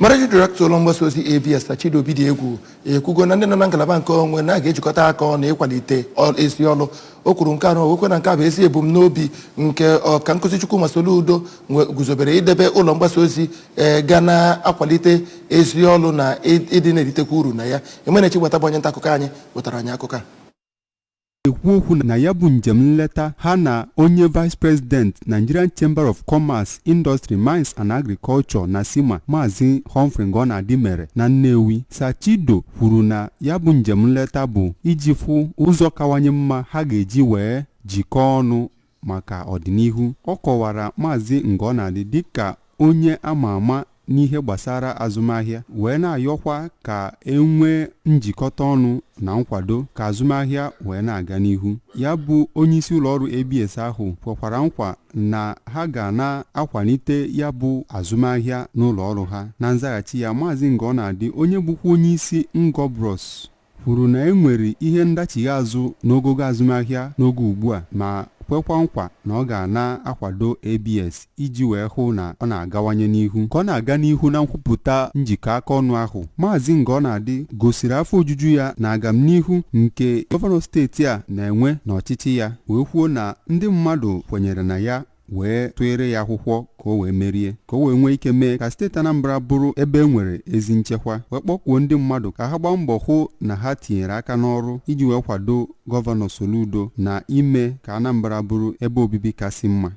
Managing Director ụlọ mgbasa ozi ABS, Chido Obidiegwu, ekwugo na ndị nọ na ngalaba nke onwe na a ga-ejikọta aka ọnụ ịkwalite ezi ọlụ. O kwuru nke a na owekwe na nke a bụ ezi ebumnobi nke ọka nkụzi Chukwuma Soludo guzobere idebe ụlọ mgbasa ozi ga na-akwalite ezi ọlụ na ịdị na-eritekwa uru na ya. Emenechi Gbata bụ onye nta akụkọ anyị wetara anyị akụkọ a. Ekwu okwu na ya bụ njem nleta ha na onye Vice President, Nigerian Chamber of Commerce, Industry, Mines and Agriculture, NACCIMA, Maazị Humphrey Ngonadi mere na Nnewi, Sachido kwuru na ya bụ njem nleta bụ iji fụ ụzọ kawanye mma ha ga-eji wee jikọọ ọnụ maka ọdịnihu. Ọ kọwara Maazị Ngonadi dịka onye ama ama n'ihe gbasara azụmahịa, wee na-ayọkwa ka e nwee njikọta ọnụ na nkwado ka azụmahịa wee na-aga n'ihu. Ya bụ onyeisi ụlọọrụ ABS ahụ kwekwara nkwa na ha ga na-akwalite ya bụ azụmahịa n'ụlọ ọrụ ha. Na nzaghachi ya, Maazị Ngonadi, onye bụkwa onyeisi Ngo Bros, kwuru na e nwere ihe ndachigha azụ n'ogogo azụmahịa n'oge ugbu a, ma kwekwa nkwa na ọ ga na-akwado ABS iji wee hụ na ọ na-agawanye n'ihu. Ka ọ na-aga n'ihu na nkwupụta njikọ aka ọnụ ahụ, Maazị Ngonadi gosiri afọ ojuju ya na agamnihu nke gọvanọ steeti a na-enwe n'ọchịchị ya, wee kwuo na ndị mmadụ kwenyere na ya wee tụnyere ya akwụkwọ ka o wee merie, ka o wee nwee ike mee ka steeti Anambra bụrụ ebe e nwere ezi nchekwa, wee kpọkwuo ndị mmadụ ka ha gbaa mbọ hụ na ha tinyere aka n'ọrụ iji wee kwado Gọvanọ Soludo na ime ka Anambra bụrụ ebe obibi kasị mma.